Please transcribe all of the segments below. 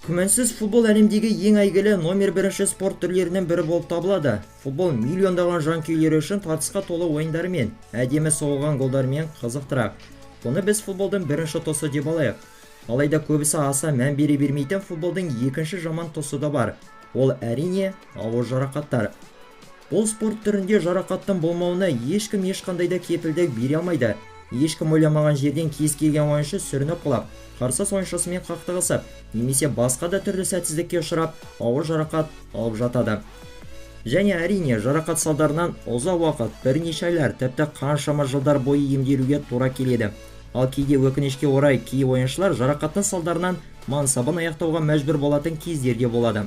Күмәнсіз, футбол әлемдегі ең әйгілі номер бірінші спорт түрлерінің бірі болып табылады. Футбол миллиондаған жанкүйерлері үшін тартысқа толы ойындарымен, әдемі соғылған голдармен қызықтырақ. Бұны біз футболдың бірінші тұсы деп алайық. Алайда көбісі аса мән бере бермейтін футболдың екінші жаман тұсы да бар. Ол, әрине, ауыр жарақаттар. Бұл спорт түрінде жарақаттың болмауына ешкім ешқандай да кепілдік бере алмайды. Ешкім ойламаған жерден кез келген ойыншы сүрініп құлап, қарсылас ойыншысымен қақтығысып, немесе басқа да түрлі сәтсіздікке ұшырап, ауыр жарақат алып жатады. Және, әрине, жарақат салдарынан ұзақ уақыт, бірнеше айлар, тіпті қаншама жылдар бойы емделуге тура келеді. Ал кейде, өкінішке орай, кей ойыншылар жарақаттың салдарынан мансабын аяқтауға мәжбүр болатын кездер де болады.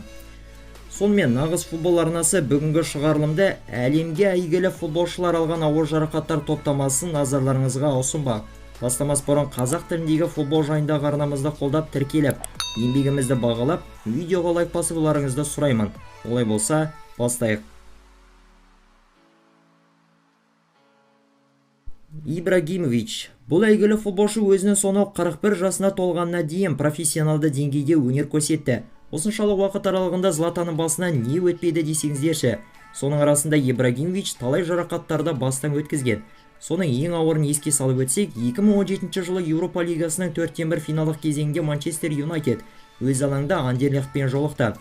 Сонымен, Нағыз футбол арнасы бүгінгі шығарылымда әлемге әйгілі футболшылар алған ауыр жарақаттар топтамасын назарларыңызға ұсынбақ. Бастамас бұрын қазақ тіліндегі футбол жайындағы арнамызды қолдап, тіркеліп, еңбегімізді бағалап, видеоға лайк басуларыңызды сұраймын. Олай болса, бастайық. Ибрагимович. Бұл әйгілі футболшы өзінің сонау 41 жасына толғанына дейін профессионалды деңгейде өнер көрсетті. Осыншалық уақыт аралығында Златанның басынан не өтпеді десеңіздерші. Соның арасында Ибрагимович талай жарақаттарды бастан өткізген. Соның ең ауырын еске салып өтсек, 2017 жылы Еуропа лигасының төрттен бір финалдық кезеңінде Манчестер Юнайтед өз алаңында Андерлехтпен жолықты.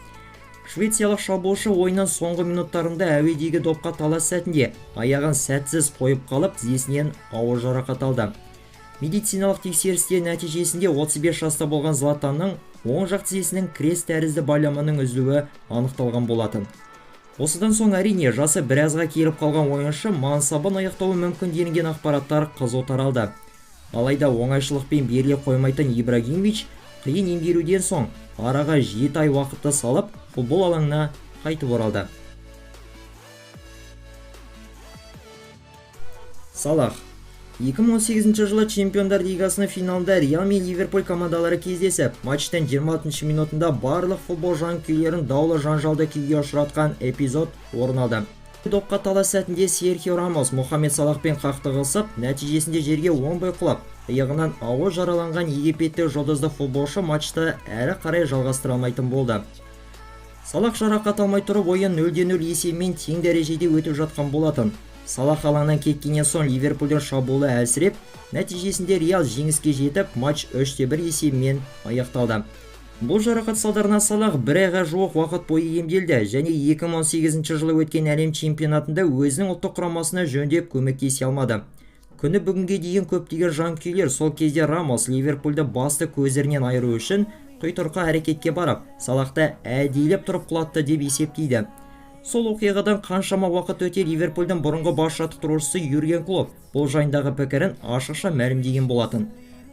Швециялық шабуылшы ойынның соңғы минуттарында әуедегі допқа талас сәтінде аяғын сәтсіз қойып қалып, тізесінен ауыр жарақат алды. Медициналық тексерістер нәтижесінде 35 жаста болған Златанның оң жақ тізесінің крест тәрізді байламының үзілуі анықталған болатын. Осыдан соң, әрине, жасы біразға келіп қалған ойыншы мансабын аяқтауы мүмкін делінген ақпараттар қызу таралды. Алайда оңайшылықпен беріле қоймайтын Ибрагимович қиын емделуден соң араға 7 ай уақытты салып, футбол алаңына қайтып оралды. Салах. 2018 жылы Чемпиондар лигасының финалында Реал мен Ливерпуль командалары кездесіп, матчтың 26 минутында барлық футбол жанкүйерлерін даулы жанжалды күйге ұшыратқан эпизод орын алды. Допқа талас сәтінде Серхио Рамос Мохаммед Салахпен қақтығысып, нәтижесінде жерге оңбай құлап, иығынан ауыр жараланған египеттік жұлдызды футболшы матчты әрі қарай жалғастыра алмайтын болды. Салах жарақат алмай тұрып, ойын 0-0 есебімен тең дәрежеде өтіп жатқан болатын. Салах алаңнан кеткеннен соң Ливерпульдің шабуылы әлсіреп, нәтижесінде Реал жеңіске жетіп, матч 3-1 есебімен аяқталды. Бұл жарақат салдарынан Салах бір айға жуық уақыт бойы емделді және 2018 жылы өткен әлем чемпионатында өзінің ұлттық құрамасына жөндеп көмектесе алмады. Күні бүгінге дейін көптеген жанкүйерлер сол кезде Рамос Ливерпульді басты көзірінен айыру үшін құйтырқы әрекетке барып, Салахты әдейілеп тұрып құлатты деп есептейді. Сол оқиғадан қаншама уақыт өте Ливерпульдің бұрынғы бас жаттықтырушысы Юрген Клопп бұл жайындағы пікірін ашықша мәлімдеген болатын.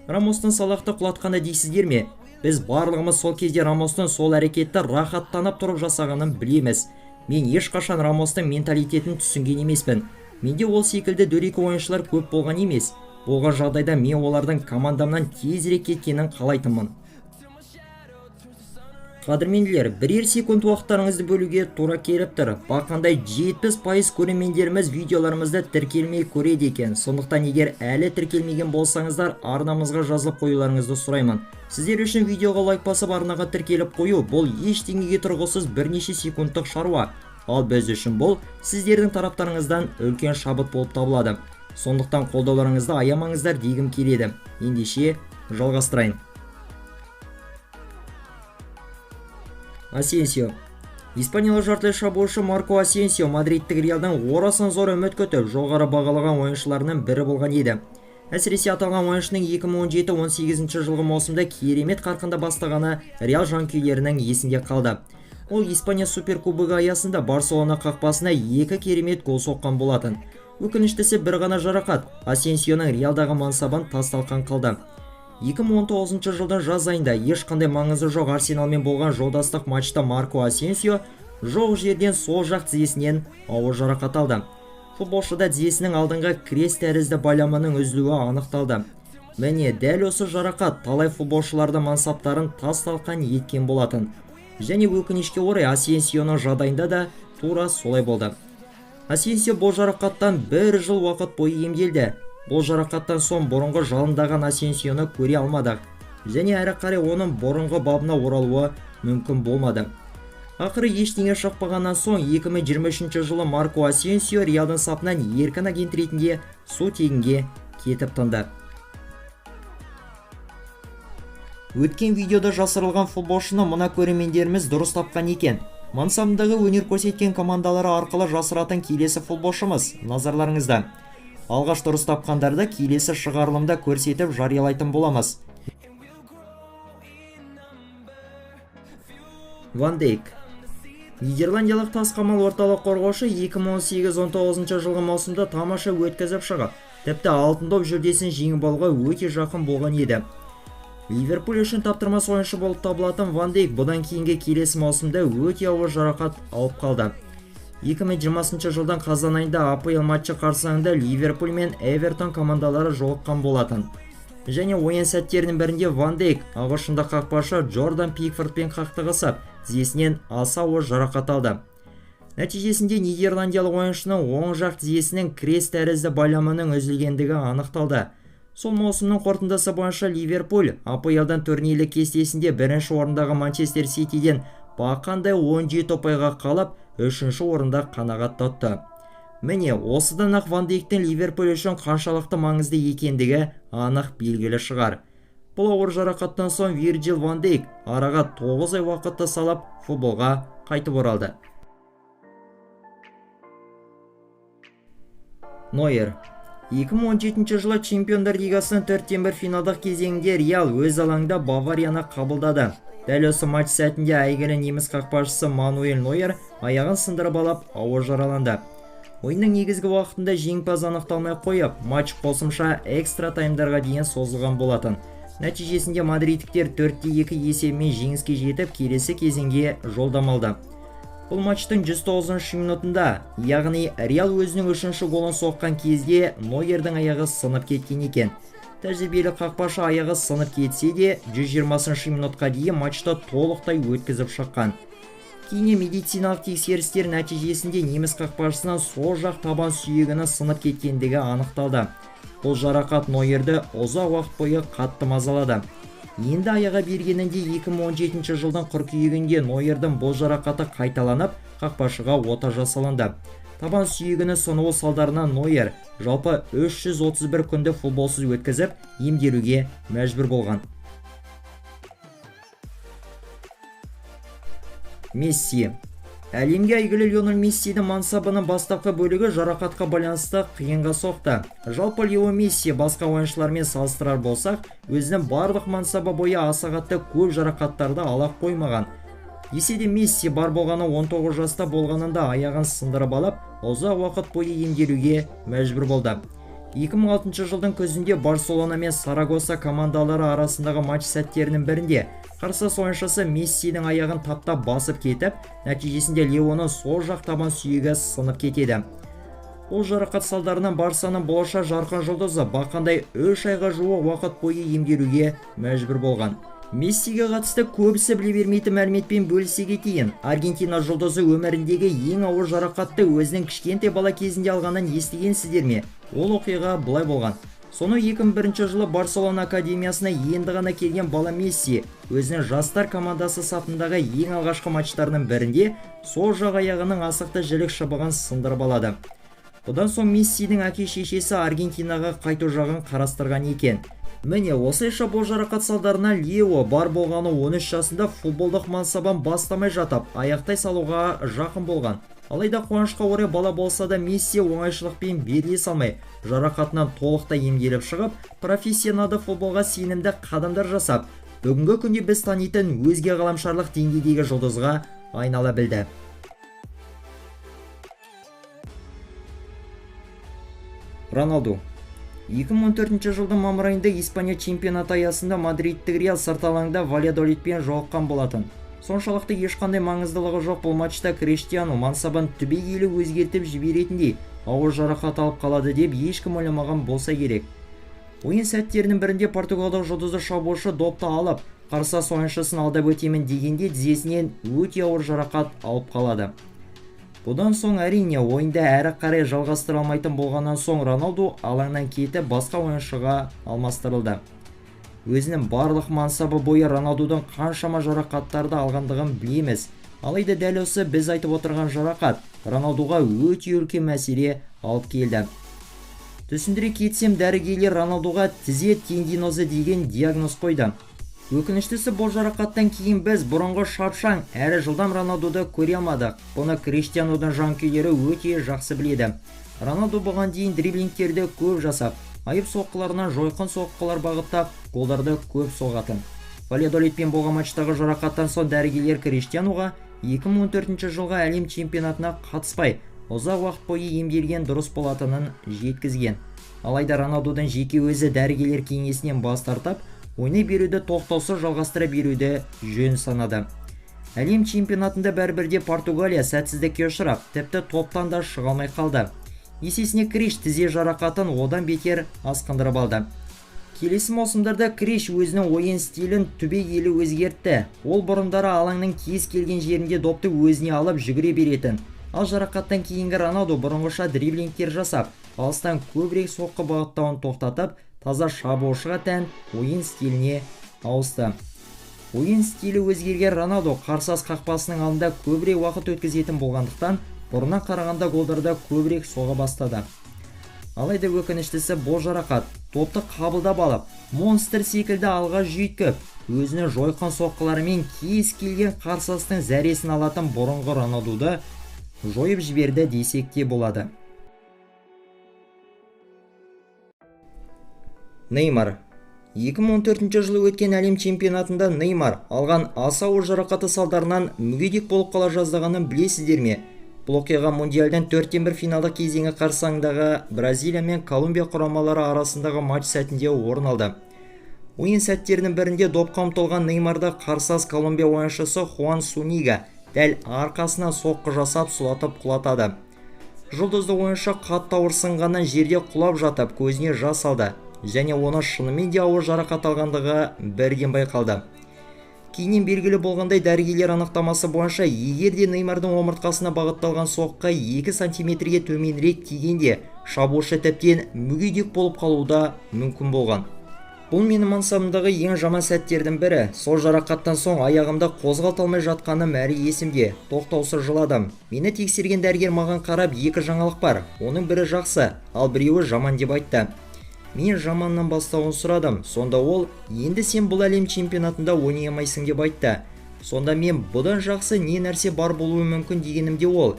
Рамостың Салахты құлатқаны дейсіздер ме? Біз барлығымыз сол кезде Рамостың сол әрекетті рахаттанып тұрып жасағанын білеміз. Мен ешқашан Рамостың менталитетін түсінген емеспін. Менде ол секілді дөрекі ойыншылар көп болған емес. Болған жағдайда мен олардың командамнан тезірек кеткенін қалайтынмын. Қадірменділер, бірер секунд уақыттарыңызды бөлуге тура келіп тұр. Бақандай 70% көрермендеріміз видеоларымызды тіркелмей көреді екен. Сондықтан егер әлі тіркелмеген болсаңыздар, арнамызға жазылып қоюларыңызды сұраймын. Сіздер үшін видеоға лайк басып, арнаға тіркеліп қою бұл ештеңеге тұрғысыз бірнеше секундтық шаруа. Ал біз үшін бұл сіздердің тараптарыңыздан үлкен шабыт болып табылады. Сондықтан қолдауларыңызды аямаңыздар дегім келеді. Ендеше жалғастырайын. Асенсио. Испаниялық жартылай шабуылшы Марко Асенсио мадридтік Реалдан орасан зор үміт күтіп, жоғары бағалаған ойыншыларының бірі болған еді. Әсіресе аталған ойыншының 2017-18 жылғы маусымда керемет қарқында бастағаны Реал жанкүйерлерінің есінде қалды. Ол Испания суперкубогы аясында Барселона қақпасына екі керемет гол соққан болатын. Өкініштісі, бір ғана жарақат Асенсионың Реалдағы мансабын тас-талқан қылды. 2019 жылдың жаз айында ешқандай маңызы жоқ Арсеналмен болған жолдастық матчта Марко Асенсио жоқ жерден сол жақ тізесінен ауыр жарақат алды. Футболшыда тізесінің алдыңғы крест тәрізді байламының үзілуі анықталды. Міне, дәл осы жарақат талай футболшылардың мансаптарын тас-талқан еткен болатын. Және өкінішке орай, Асенсионың жағдайында да тура солай болды. Асенсио бұл жарақаттан бір жыл уақыт бойы емделді. Бұл жарақаттан соң бұрынғы жалындаған Асенсионы көре алмадық. Және әрі қарай оның бұрынғы бабына оралуы мүмкін болмады. Ақыры ештеңе шықпағаннан соң 2023 жылы Марко Асенсио Реалдың сапынан еркін агент ретінде су тегінге кетіп тынды. Өткен видеода жасырылған футболшыны мына көрермендеріміз дұрыс тапқан екен. Мансабындағы өнер көрсеткен командалары арқылы жасыратын келесі футболшымыз назарларыңызда. Алғаш дұрыс тапқандарды келесі шығарылымда көрсетіп жариялайтын боламыз. Ван Дейк. Нидерландиялық тас қамал орталық қорғаушы 2018-19 жылғы маусымда тамаша өткізіп шығып, тіпті алтын доп жүлдесін жеңіп алуға өте жақын болған еді. Ливерпуль үшін таптырмас ойыншы болып табылатын Ван Дейк бұдан кейінгі келесі маусымда өте ауыр жарақат алып қалды. 2020 жылдың қазан айында АПЛ матчы қарсаңында Ливерпуль мен Эвертон командалары жолыққан болатын. Және ойын сәттерінің бірінде Ван Дейк ағылшындық қақпашы Джордан Пикфордпен қақтығысып, тізесінен аса ауыр жарақат алды. Нәтижесінде нидерландиялық ойыншының оң жақ тізесінің крест тәрізді байламының үзілгендігі анықталды. Сол маусымның қорытындысы бойынша Ливерпуль АПЛ-дан турнирлік кестесінде бірінші орындағы Манчестер Ситиден бақандай 17 ұпайға қалып, үшінші орында қанағат тұтты. Міне, осыдан-ақ Ван Дейктің Ливерпуль үшін қаншалықты маңызды екендігі анық белгілі шығар. Бұл ауыр жарақаттан соң Вирджил ван Дейк араға 9 ай уақытты салып, футболға қайтып оралды. Нойер. 2017 жылы Чемпиондар Лигасының 4-1 финалдық кезеңінде Реал өз алаңында Баварияны қабылдады. Дәл осы матч сәтінде әйгілі неміс қақпашысы Мануэль Нойер аяғын сындырып алып, ауыр жараланды. Ойынның негізгі уақытында жеңімпаз анықталмай қойып, матч қосымша экстра таймдарға дейін созылған болатын. Нәтижесінде мадридтіктер 4-2 есебімен жеңіске жетіп, келесі кезеңге жолдама алды. Бұл матчтың 109 минутында, яғни Реал өзінің үшінші голын соққан кезде Нойердің аяғы сынып кеткен екен. Тәжірибелі қақпашы аяғы сынып кетсе де 120 минутқа дейін матчты толықтай өткізіп шыққан. Кейіннен медициналық тексерістер нәтижесінде неміс қақпашысынан сол жақ табан сүйегінің сынып кеткендігі анықталды. Бұл жарақат Нойерді ұзақ уақыт бойы қатты мазалады. Енді аяға бергенінде 2017 жылдың қыркүйегінде Нойердің бұл жарақаты қайталанып, қақпашыға ота жасалынды. Табан сүйегінің сынуы салдарынан Нойер жалпы 331 күнді футболсыз өткізіп, емделуге мәжбүр болған. Месси. Әлемге әйгілі Лионель Мессидің мансабының бастапқы бөлігі жарақатқа байланысты қиынға соқты. Жалпы Лео Месси басқа ойыншылармен салыстырар болсақ, өзінің барлық мансабы бойы аса қатты көп жарақаттарды ала қоймаған. Десе де Месси бар болғаны 19 жаста болғанында аяғын сындырып алып, ұзақ уақыт бойы емделуге мәжбүр болды. 2006 жылдың күзінде Барселона мен Сарагоса командалары арасындағы матч сәттерінің бірінде қарсылас ойыншысы Мессидің аяғын таптап басып кетіп, нәтижесінде Леоның сол жақ табан сүйегі сынып кетеді. Бұл жарақат салдарынан Барсаның болашақ жарқын жұлдызы бақандай 3 айға жуық уақыт бойы емделуге мәжбүр болған. Мессиге қатысты көбісі біле бермейтін мәліметпен бөлісе кетейін. Аргентина жұлдызы өміріндегі ең ауыр жарақатты өзінің кішкентай бала кезінде алғанын естігенсіздер ме? Ол оқиға былай болған. Соны 2001 жылы Барселона академиясына енді ғана келген бала Месси өзінің жастар командасы сапындағы ең алғашқы матчтарының бірінде сол жақ аяғының асықты жілік шыбығын сындырып алады. Бұдан соң Мессидің әке-шешесі Аргентинаға қайту жағын қарастырған екен. Міне, осылайша бұл жарақат салдарынан Лео бар болғаны 13 жасында футболдық мансабын бастамай жатып, аяқтай салуға жақын болған. Алайда қуанышқа орай бала болса да Месси оңайшылықпен беріле салмай, жарақатынан толықтай емделіп шығып, профессионалды футболға сенімді қадамдар жасап, бүгінгі күнде біз танитын өзге ғаламшарлық деңгейдегі жұлдызға айнала білді. Роналду. 2014 жылдың мамыр айында Испания чемпионаты аясында мадридтік Реал сырт алаңда Вальядолидпен жолыққан болатын. Соншалықты ешқандай маңыздылығы жоқ бұл матчта Криштиану мансабын түбегейлі өзгертіп жіберетіндей ауыр жарақат алып қалады деп ешкім ойламаған болса керек. Ойын сәттерінің бірінде португалдық жұлдызды шабуылшы допты алып, қарсылас ойыншысын алдап өтемін дегенде тізесінен өте ауыр жарақат алып қалады. Бұдан соң әрине ойында әрі қарай жалғастыра алмайтын болғаннан соң Роналду алаңнан кетіп басқа ойыншыға алмастырылды. Өзінің барлық мансабы бойы Роналдудың қаншама жарақаттарды алғандығын білеміз. Алайда дәл осы біз айтып отырған жарақат Роналдуға өте үлкен мәселе алып келді. Түсіндіре кетсем, дәрігерлер Роналдуға тізе тендинозы деген диагноз қойды. Өкініштісі, бұл жарақаттан кейін біз бұрынғы шапшаң әрі жылдам Роналдуды көре алмадық. Бұны Криштианудың жанкүйерлері өте жақсы біледі. Роналду бұған дейін дриблингтерді көп жасап, айып соққыларынан жойқын соққылар бағыттап, голдарды көп соғатын. Вальядолидпен болған матчтағы жарақаттан соң дәрігерлер Криштиануға 2014 жылғы әлем чемпионатына қатыспай, ұзақ уақыт бойы емделген дұрыс болатынын жеткізген. Алайда Роналдудың жеке өзі дәрігерлер кеңесінен бас тартып, ойнай беруді тоқтаусыз жалғастыра беруді жөн санады. Әлем чемпионатында бәрібір де Португалия сәтсіздікке ұшырап, тіпті топтан да шыға алмай қалды. Есесіне Криш тізе жарақатын одан бетер асқындырып алды. Келесі маусымдарда Криш өзінің ойын стилін түбегейлі өзгертті. Ол бұрындары алаңның кез келген жерінде допты өзіне алып жүгіре беретін. Ал жарақаттан кейінгі Роналду бұрынғыша дриблингтер жасап, алыстан көбірек соққы бағыттауын тоқтатып, таза шабуылшыға тән ойын стиліне ауысты. Ойын стилі өзгерген Роналду қарсылас қақпасының алдында көбірек уақыт өткізетін болғандықтан, бұрыннан қарағанда голдарды көбірек соға бастады. Алайда өкініштісі, бұл жарақат допты қабылдап алып, монстр секілді алға жүйткіп, өзінің жойқын соққыларымен кез келген қарсыластың зәресін алатын бұрынғы Роналдуды жойып жіберді десек те болады. Неймар. 2014 жылы өткен әлем чемпионатында Неймар алған аса ауыр жарақаты салдарынан мүгедек болып қала жаздағанын білесіздер ме? Бұл оқиға мундиальдың 4-1 финалдық кезеңі қарсаңындағы Бразилия мен Колумбия құрамалары арасындағы матч сәтінде орын алды. Ойын сәттерінің бірінде допқа ұмтылған Неймарды қарсылас Колумбия ойыншысы Хуан Сунига дәл арқасынан соққы жасап сұлатып құлатады. Жұлдызды ойыншы қатты ауырсынғаннан жерде құлап жатып көзіне жас алды және оны шынымен де ауыр жарақат алғандығы бірден байқалды. Кейіннен белгілі болғандай, дәрігерлер анықтамасы бойынша, егер де Неймардың омыртқасына бағытталған соққы 2 сантиметрге төменірек тигенде, шабуылшы тіптен мүгедек болып қалуы мүмкін болған. Бұл менің мансабымдағы ең жаман сәттердің бірі. Сол жарақаттан соң аяғымды қозғалта алмай жатқаным әрі есімде. Тоқтаусыз жыладым. Мені тексерген дәрігер маған қарап, екі жаңалық бар. Оның бірі жақсы, ал біреуі жаман деп айтты. Мен жаманнан бастауын сұрадым. Сонда ол, енді сен бұл әлем чемпионатында ойнай алмайсың деп айтты. Сонда мен бұдан жақсы не нәрсе бар болуы мүмкін дегенімде ол,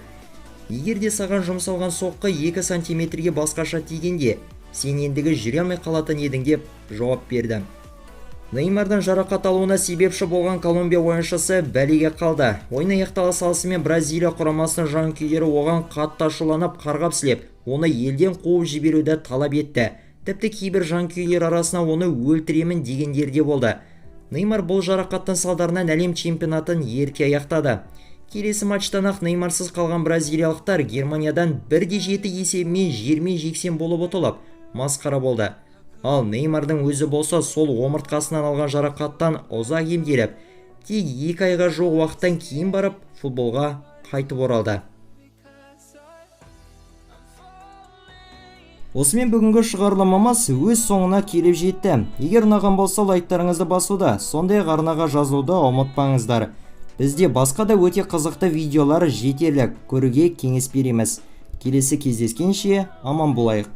егер де саған жұмсалған соққы 2 сантиметрге басқаша тигенде, сен ендігі жүре алмай қалатын едің деп жауап берді. Неймардың жарақат алуына себепші болған Колумбия ойыншысы бәлеге қалды. Ойын аяқтала салысымен Бразилия құрамасының жанкүйерлері оған қатты ашуланып, қарғап сілеп, оны елден қуып жіберуді талап етті. Тіпті кейбір жанкүйерлер арасына оны өлтіремін дегендер де болды. Неймар бұл жарақаттың салдарынан әлем чемпионатын ерте аяқтады. Келесі матчтан-ақ Неймарсыз қалған бразилиялықтар Германиядан 1-7 есебімен жермен-жексен болып ұтылып, масқара болды. Ал Неймардың өзі болса сол омыртқасынан алған жарақаттан ұзақ емделіп, тек 2 айға жуық уақыттан кейін барып футболға қайтып оралды. Осымен бүгінгі шығарылымымыз өз соңына келіп жетті. Егер ұнаған болса лайктарыңызды басуды, сондай-ақ арнаға жазуды ұмытпаңыздар. Бізде басқа да өте қызықты видеолар жетерлік, көруге кеңес береміз. Келесі кездескенше аман болайық.